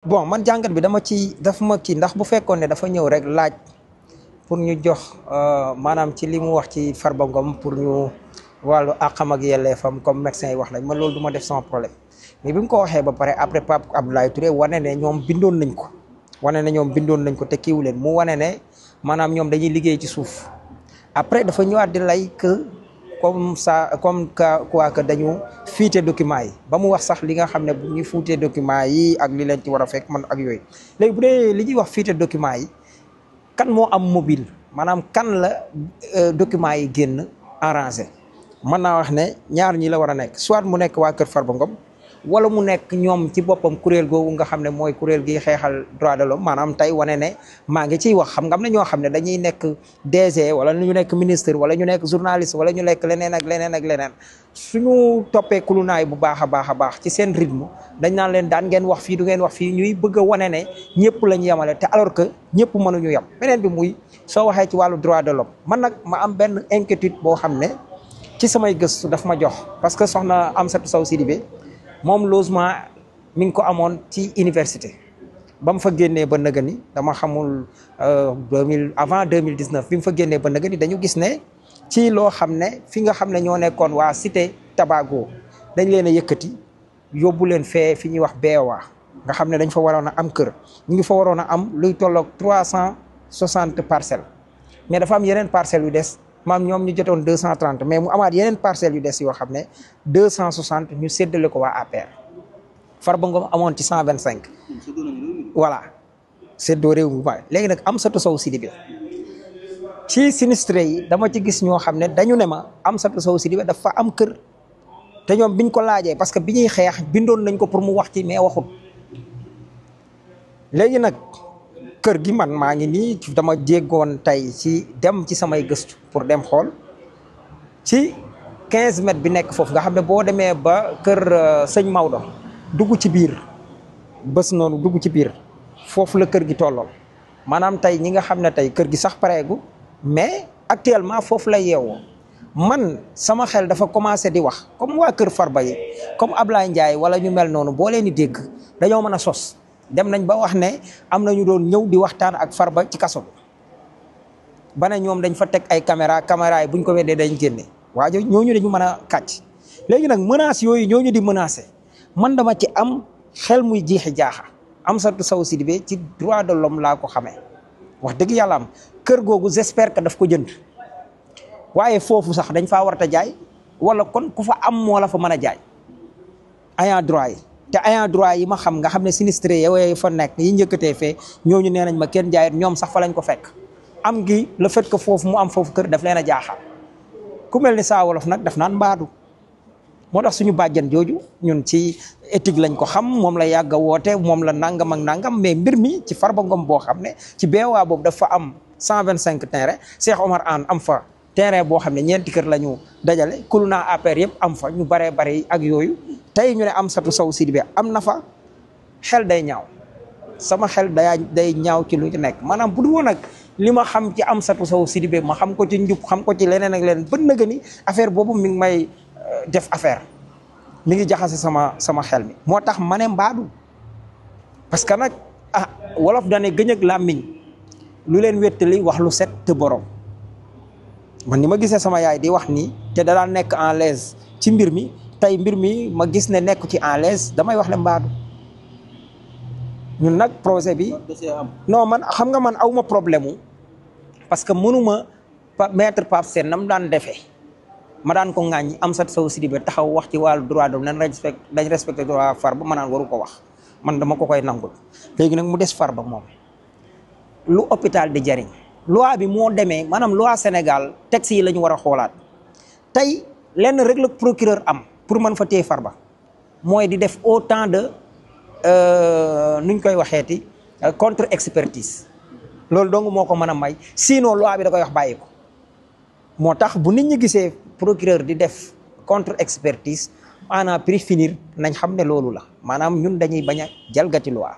bon man jàngat bi daf ma kii ndax bu fekkoon ne dafa ñëw rek laaj pour ñu jox maanaam ci li mu wax ci Farba Ngom pour ñu wàllu àqam ak yelleefam comme médecin yi wax nañ man loolu du ma def sans problème mais bi mu ko waxee ba pare après Pape Abdoulaye Touré wane ne ñoom bindoon nañ ko te kiiwu leen mu wane ne maanaam ñoom dañuy liggéey ci suuf après dafa ñëwaat di lay que comme ça comme quoi que dañu fiite documents yi ba mu wax sax li nga xam ne bu ñu fuutee documents yi ak li leen ci war a fekk man ak yooyu léegi bu dee li ñuy wax fiite documents yi kan moo am mobile maanaam kan la documents yi génn arrangé mën naa wax ne ñaar ñi la war a nekk soit mu nekk waa kër Farba Ngom wala mu nekk ñoom ci boppam kuréel googu nga xam ne mooy kuréel gi xeexal droit de l'homme maanaam tey wane ne maa ngi ciy wax xam nga am na ñoo xam ne dañuy nekk DG wala ñu nekk ministre wala ñu nekk journaliste wala ñu nekk leneen ak leneen ak leneen suñu toppee kulunaay bu baax a baax ci seen rythme dañ naan leen daan ngeen wax fii du ngeen wax fii ñuy bëgg a wane ne ñëpp la ñu yemale te alors que ñëpp mënuñu yem beneen bi muy soo waxee ci wàllu droit de l'homme man nag ma am benn inquiétude boo xam ne ci samay gëstu daf ma jox parce que soxna Amsatou Sow Sidibé moom logement mi ngi ko amoon ci université ba mu fa génnee ba nëga ni dama xamul 2000 avant 2019 bi mu fa génnee ba nëga ni dañu gis ne ci loo xam ne fi nga xam ne ñoo nekkoon waa Cité Tabago dañ leen a yëkkati yóbbu leen fee fi ñuy wax beewaa nga xam ne dañ fa waroon a am kër ñu ngi fa waroon a am luy tolloog 360 parcelles mais dafa am yeneen parcelles yu des maam ñoom ñu jotoon 230 mais mu amaat yeneen parcelles yu des yoo xam ne 260 ñu séddale ko waa APR Farba Ngom amoon ci 125. voilà séddoo réew mi ba léegi nag Amsatou Sow Sidibé ci sinistré yi dama ci gis ñoo xam ne dañu ne ma Amsatou Sow Sidibé dafa am kër te ñoom biñ ko laajee parce que bi ñuy xeex bindoon nañ ko pour mu wax ci mais waxut léegi nag kër gi man maa ngi nii dama jéggoon tey ci dem ci samay gëstu pour dem xool ci 15 mètres bi nekk foofu nga xam ne boo demee ba kër sëñ Maodo dugg ci biir bés noonu dugg ci biir foofu la kër gi tollool maanaam tey ñi nga xam ne tey kër gi sax pareegu mais actuellement foofu la yeewoo man sama xel dafa commencé di wax comme waa kër Farba yi comme Ablaye Ndiaye wala ñu mel noonu boo leen di dégg dañoo mën a sos dem nañ ba wax ne am na ñu doon ñëw di waxtaan ak Farba ci kaso bi ba ne ñoom dañ fa teg ay caméra yi buñ ko weddee dañ génne waaye ñooñu dañu mën a kàcc léegi nag menaces yooyu ñooñu di menacé man dama ci am xel muy jiixi jaaxa Amsatou Sow Sidibé ci droit de l'homme laa ko xamee wax dëgg yàlla am kër googu j'espère que daf ko jënd waaye foofu sax dañ faa warta jaay wala kon ku fa am moo la fa mën a jaay ayant droit yi te ayant droit yi ma xam nga xam ne sinistré yooyu fa nekk yi njëkkatee fee ñooñu nee nañ ma kenn jaayit ñoom sax fa lañ ko fekk am gi le fait que foofu mu am foofu kër daf leen a jaaxal ku mel ni Saa Wolof nag daf naan mbaadu moo tax suñu bàjjan jooju ñun ci éthique lañ ko xam moom la yàgg a woote moom la nangam ak nangam mais mbir mi ci Farba Ngom boo xam ne ci beewaa boobu dafa am 125 terrain Cheikh Omar Anne am fa terrain boo xam ne ñeenti kër la ñu dajale kuluna APR yëpp am fa ñu baree bari ak yooyu tey ñu ne Amsatou Sow Sidibé am na fa xel day ñaaw sama xel day ñaaw ci lu ci nekk maanaam bu du woon nag li ma xam ci Amsatou Sow Sidibé ma xam ko ci njub xam ko ci leneen ak leneen bën na gëni affaire boobu mi ngi may def affaire mi ngi jaxase sama xel mi moo tax ma ne mbaadu parce que nag wolof dane gëñ ak làmmiñ lu leen wéttali wax lu set te borom man ni ma gisee sama yaay di wax nii te da daan nekk en l'aise ci mbir mi tey mbir mi ma gis ne nekk ci en l'aise damay wax ne mbaadu ñun nag projet bi non man xam nga man awma problème mu parce que mënuma maître Pape Sène nam daan defee ma daan ko ŋàññi Amsatou Sow Sidibé taxaw wax ci wàllu droit de l'homme dañ respecté droit Farba ma naan waru ko wax man dama ko koy nangul léegi nag mu des Farba moom lu hôpital di jariñ loi bi moo demee maanaam loi Sénégal texte yi la ñu war a xoolaat tey lenn rek la procureur am pour mën fa téye Farba mooy di def autant de nuñ koy waxeeti contre expertise loolu dong moo ko mën a may sinon loi bi da koy wax bàyyi ko moo tax bu nit ñi gisee procureur di def contre expertise maanaam préfinir nañ xam ne loolu la maanaam ñun dañuy bañ a jalgati loi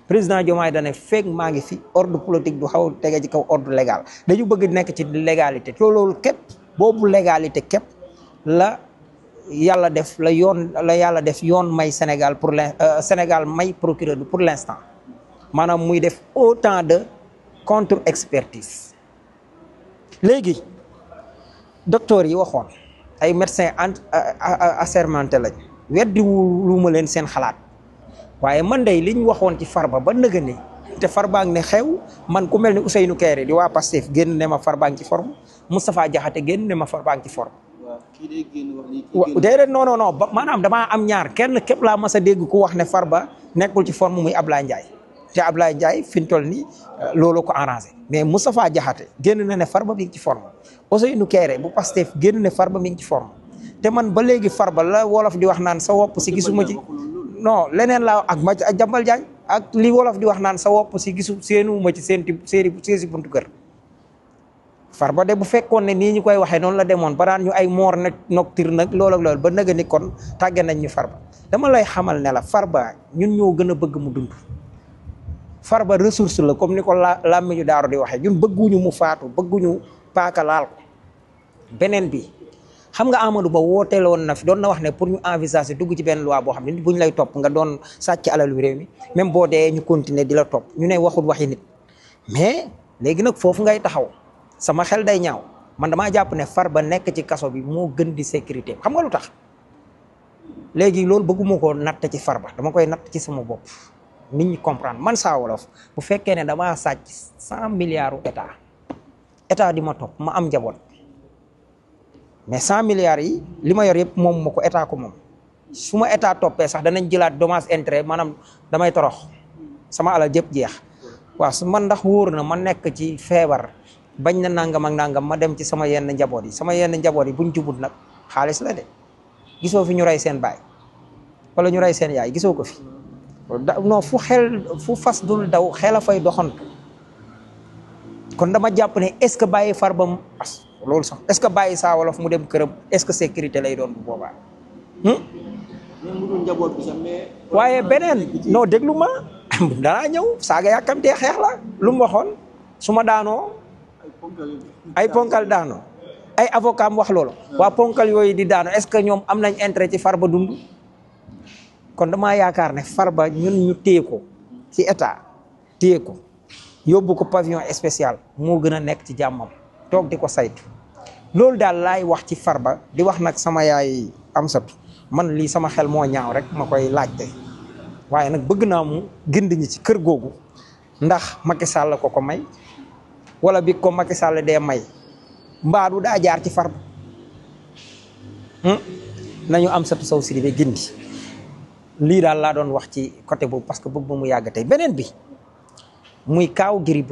président Diomaye dane feeg maa ngi fi ordre politique du xaw tege ci kaw ordre légal dañu bëgg nekk ci légalité te loolu képp boobu légalité képp la yàlla def la yàlla def yoon may Sénégal Sénégal may procureur bi pour l'instant maanaam muy def autant de contre-expertise. léegi docteur yi waxoon ay médecins assermenté lañ weddi lu ma leen seen xalaat waaye man day liñ waxoon ci Farba ba nëga ne te Farba ngi ne xew man ku mel ni Ousseynou Kéré di waa Pastef génn ne ma Farba ngi ci forme Moustapha Diakhaté génn ne ma Farba ngi ci forme. déedéet non maanaam damaa am ñaar kenn képp laa mas a dégg ku wax ne Farba nekkul ci forme muy Ablaye Ndiaye te Ablaye Ndiaye fi mu toll nii loolu ko arrangé mais Moustapha Diakhaté génn na ne Farba mi ngi ci forme Ousseynou Kéré bu Pastef génn ne Farba mi ngi ci forme te man ba léegi Farba la wolof di wax naan sa wopp si gisuma ci non leneen laa ak ma Jambal Diagne ak li wolof di wax naan sa wopp si seenuma ci seeni buntu kër Farba de bu fekkoon ne nii ñu koy waxee noonu la demoon ba daan ñu ay mort nocturne nag loolu ak loolu ba nëga ni kon tàgge nañ ñu Farba dama lay xamal ne la Farba ñun ñoo gën a bëgg mu dund Farba ressource la comme ni ko làmmiñu daaro di waxee ñun bëgguñu mu faatu bëgguñu paaka laal ko beneen bi xam nga Amadou Ba wooteel woon na fi doon na wax ne pour ñu envisager dugg ci benn loi boo xam ne buñ lay topp nga doon sàcc alalu réew mi même boo dee ñu continuer di la topp ñu ne waxul waxi nit mais léegi nag foofu ngay taxaw sama xel day ñaaw man damaa jàpp ne Farba nekk ci kaso bi moo gën di sécurité xam nga lu tax léegi loolu bëgguma ko natt ci Farba dama koy natt ci sama bopp nit ñi comprendre man Saa Wolof bu fekkee ne damaa sàcc 100 milliards état di ma topp ma am njaboot mais 100 milliards yi li ma yor yëpp moom ma ko état ko moom su ma état toppee sax danañ jëlaat dommage intérêt maanaam damay torox sama alal jëpp jeex waaw su man ndax wóor na ma nekk ci feebar bañ na nangam ak nangam ma dem ci sama yenn njaboot yi buñ jubut nag xaalis la de gisoo fi ñu rey seen baay wala ñu rey seen yaay gisoo ko fi non fu fas dul daw xel a fay doxantu kon dama jàpp ne est-ce que bàyyi Farba loolu sax est-ce que bàyyi Saa Wolof mu dem këram est-ce que sécurité lay doon bu boobaa. waaye beneen non déglu ma danaa ñëw saaga yàkkamtee xeex la lu mu waxoon su ma daanoo ay ponkal daanoo ay avocat am wax loolu waa ponkal yooyu di daanoo est-ce que ñoom am nañ intérêt ci Farba dund kon damaa yaakaar ne Farba ñun ñu téye ko ci état téye ko yóbbu ko pavillon spécial moo gën a nekk ci jàmmam toog di ko saytu loolu daal laay wax ci Farba di wax nag sama yaay Amsatu man lii sama xel moo ñaaw rek ma koy laajte waaye nag bëgg naa mu gindi ñi ci kër googu ndax Macky Sall ko may wala bi ko Macky Sall dee may mbaadu daa jaar ci Farba nañu Amsatou Sow Sidibé gindi lii daal laa doon wax ci côté boobu parce que bëgg ba mu yàgg tey beneen bi muy kaaw Gris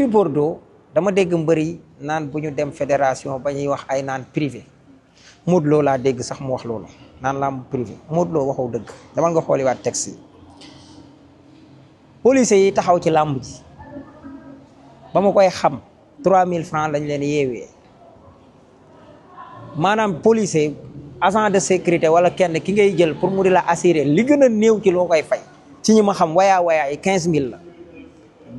Bordeaux dama dégg mbëri naan bu ñu dem fédération ba ñuy wax ay naan privé Modou Lo laa dégg sax mu wax loolu naan lamb privé Modou Lo waxoo dëgg dama nga xooliwaat texte yi policiers yi taxaw ci làmb ji ba ma koy xam 3000 francs lañ leen yeewee maanaam policier agent de sécurité wala kenn ki ngay jël pour mu di la assurer li gën a néew ci loo koy fay ci ñi ma xam wayaa yi 15000 la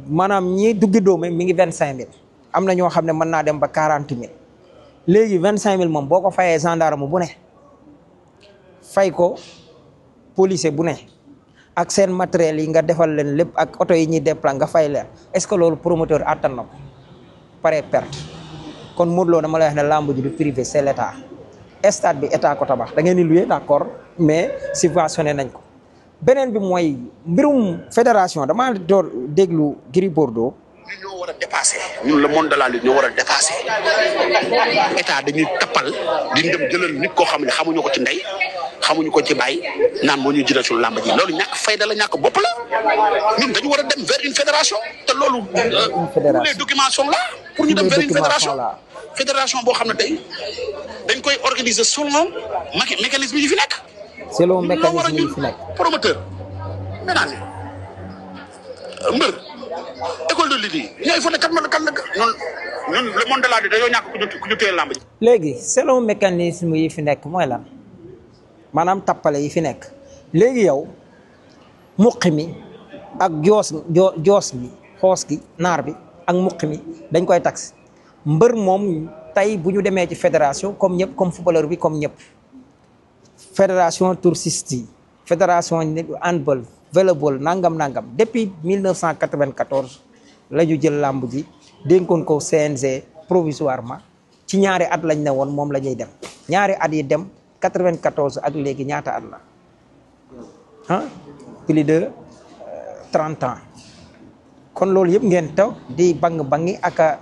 maanaam ñi duggi doome mi ngi 25000 am na ñoo xam ne mën naa dem ba 40000 léegi 25000 moom boo ko fayee gendarme bu ne fay ko policier bu ne ak seen matériel yi nga defal leen lépp ak oto yi ñuy déploie nga fay leen est-ce que loolu promoteur attan na ko pare perte kon Modou Lo dama lay wax ne lamb ji du privé c'est l'état stade bi état ko tabax da ngeen di louer d'accord mais subventionné nañ ko beneen bi mooy mbirum fédération damaa door déglu Gris Bordeaux. ñun ñoo war a dépasser ñun le monde de la lutte ñoo war a dépasser état dañuy tappal di dem jëlal nit koo xam ne xamuñu ko ci ndey xamuñu ko ci baay naan moo ñuy jëlee suñu làmb ji loolu ñàkk fayda la ñàkk bopp la ñun dañu war a dem vers une fédération te loolu. tous les documents sont là pour ñu dem vers une fédération boo xam ne tey dañ koy organiser selon mécanisme yi fi nekk. selon mécanisme yi fi nekk promoteur ménage mbër école de lutte yi ñooy fa ne kat la ñun le monde de la lutte dañoo ñàkk ku ñu téye làmb ji. léegi selon mécanisme yi fi nekk mooy lan maanaam tappale yi fi nekk léegi yow muqi mi ak joos gi xoos gi naar bi ak muqi mi dañ koy tax mbër moom tey bu ñu demee ci fédération comme ñëpp comme footballeur bi comme ñëpp fédération toursiste yi fédération handball volleyball nangam depuis 1994 la ñu jël làmb ji dénkoon ko CNG provisoirement ci ñaari at lañ ne woon moom la ñuy dem ñaari at yi dem 94 ak léegi ñaata at la ah plus de 30 ans kon loolu yëpp ngeen taw di bangi ak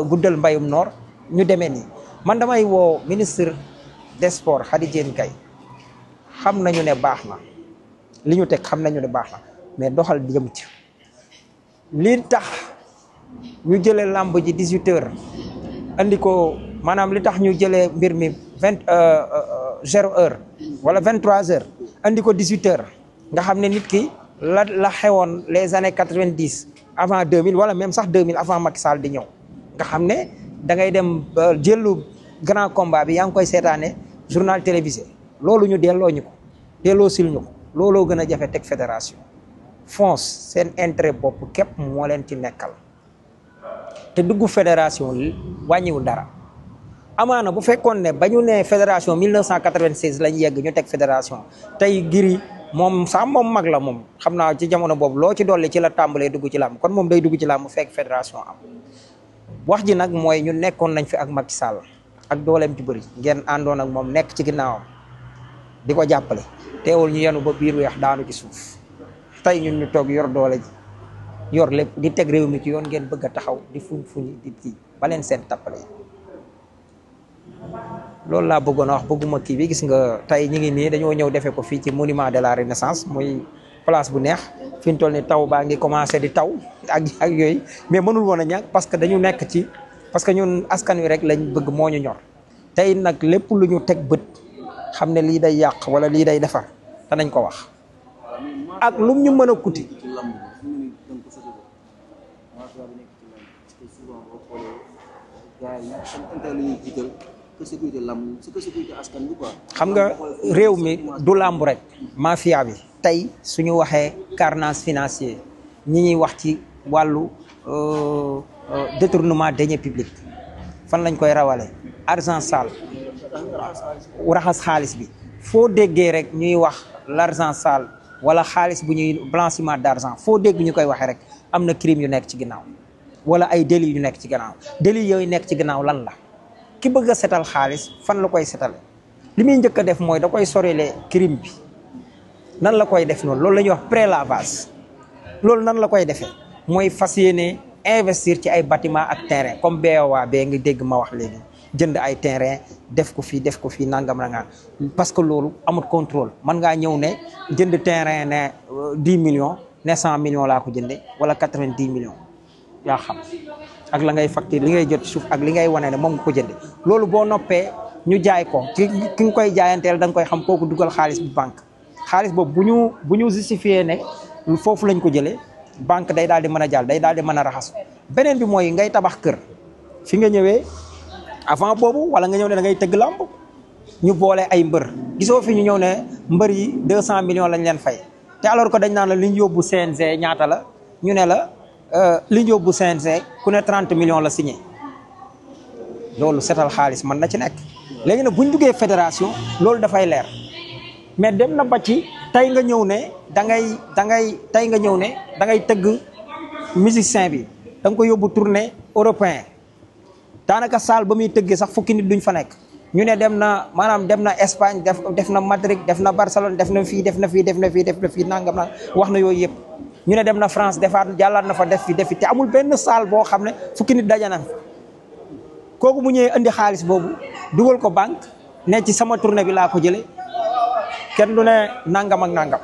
guddal mbayum noor ñu demee nii man damay woo ministre des sports Khady Diène Gaye xam nañu ne baax na li ñu teg xam nañu ne baax na mais doxal jëm ci li tax ñu jëlee làmb ji 18h andi ko maanaam li tax ñu jëlee mbir mi 0h wala 23h andi ko 18h nga xam ne nit ki la xewoon les années 90 avant 2000 wala même sax 2000 avant Macky Sall di ñëw nga xam ne da ngay dem jëlu grand combat bi yaa ngi koy seetaane journal télévisé loolu ñu delloo ñu ko delloo sil ñu ko looloo gën a jafe teg fédération fonce seen intérêt bopp képp moo leen ci nekkal te dugg fédération wàññiwul dara amaana bu fekkoon ne ba ñu ne fédération 1996 lañ yegg ñu teg fédération tey giri moom sax moom mag la moom xam naa ci jamono boobu loo ci dolli ci la tàmbalee dugg ci làmb kon moom day dugg ci làmb fekk fédération am wax ji nag mooy ñu nekkoon nañ fi ak Macky Sall ak dooleem ci bëri ngeen àndoon ak moom nekk ci ginnaawam di ko jàppale teewul ñu yenu ba biir weex daanu ci suuf tey ñun ñu toog yor doole ji yor lépp di teg réew mi ci yoon ngeen bëgg a taxaw di fuñ di kii ba leen seen tappale yi loolu laa bëggoon a wax bëgguma kii bi gis nga tey ñu ngi nii dañoo ñëw defee ko fii ci monument de la renaissance muy place bu neex fi ñu toll ni taw baa ngi commencé di taw ak yooyu mais mënul woon a ñàkk parce que dañu nekk ci parce que ñun askan wi rek lañ bëgg moo ñu ñor tey nag lépp lu ñu teg bët xam ne lii day yàq wala lii day defar danañ ko wax ak lum ñu mën a kuti xam nga réew mi du làmb rek mafia bi tey suñu waxee carnage financier ñi ñuy wax ci wàllu détournement deniers publics fan lañ koy rawale argent sale raxas xaalis bi foo déggee rek ñuy wax l'argent sale wala xaalis bu ñuy blanchiment d'argent foo dégg ñu koy waxee rek am na crime yu nekk ci ginnaaw wala ay délits yu nekk ci ginnaaw délits yooyu nekk ci ginnaaw lan la ki bëgg a setal xaalis fan la koy setale li muy njëkk a def mooy da koy sorelee crime bi nan la koy def noonu loolu la ñuy wax pré-lavage loolu nan la koy defee mooy fas yéene investir ci ay bâtiment ak terrain comme BOA bee nga dégg ma wax léegi jënd ay terrain def ko fii nangam nangam parce que loolu amul contrôle mën ngaa ñëw ne jënd terrain ne 10 millions ne 100 millions laa ko jënde wala 90 millions yaa xam ak la ngay facture li ngay jot suuf ak li ngay wane ne moom nga ko jënde loolu boo noppee ñu jaay ko ki nga koy jaayanteel da nga koy xam kooku dugal xaalis bi banque xaalis boobu bu ñu justifié ne foofu lañ ko jëlee banque day daal di mën a jàll day daal di mën a raxas beneen bi mooy ngay tabax kër fi nga ñëwee avant boobu wala nga ñëw ne da ngay tëgg làmb ñu boole ay mbër gisoo fi ñu ñëw ne mbër yi 200 millions lañ leen fay te alors que dañ naan la li ñu yóbbu CNG ñaata la ñu ne la li ñu yóbbu CNG ku ne 30 millions la signé loolu setal xaalis mën na ci nekk léegi nag buñ duggee fédération loolu dafay leer mais dem na ba ci tey nga ñëw ne da ngay tëgg musicien bi da nga ko yóbbu tournée européen daanaka salle ba muy tëggee sax fukki nit duñ fa nekk ñu ne dem na Espagne def na Madrid def na Barcelone def na fii nangam na wax na yooyu yëpp ñu ne dem na France defaat jàllaat na fa def fi te amul benn salle boo xam ne fukki nit daje na kooku mu ñëwee indi xaalis boobu dugal ko banque ne ci sama tournée bi laa ko jëlee kenn du ne nangam ak nangam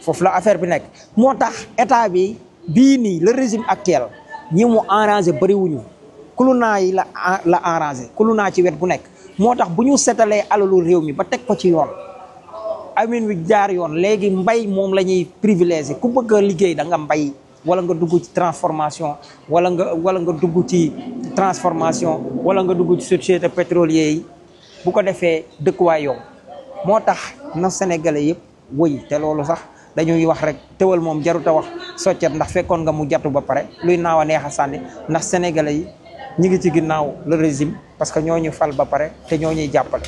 foofu la affaire bi nekk moo tax état bi bii nii le régime actuel ñi mu arrangé bëriwuñu kulunaa yi la arrangé kulunaa ci wet bu nekk moo tax bu ñu setalee alalu réew mi ba teg ko ci yoon amin wi jaar yoon léegi mbay moom la ñuy privilégié ku bëgg a liggéey da nga mbay wala nga dugg ci transformation wala nga dugg ci transformation wala nga dugg ci société pétrolier yi bu ko defee dëkkuwaay yow moo tax na sénégalais yëpp wëy te loolu sax dañuy wax rek tëwal moom jarut a wax soccet ndax fekkoon nga mu jatu ba pare luy naaw a neex a sànni ndax sénégalais yi ñi ngi ci ginnaaw le régime parce que ñoo ñu fal ba pare te ñoo ñuy jàppale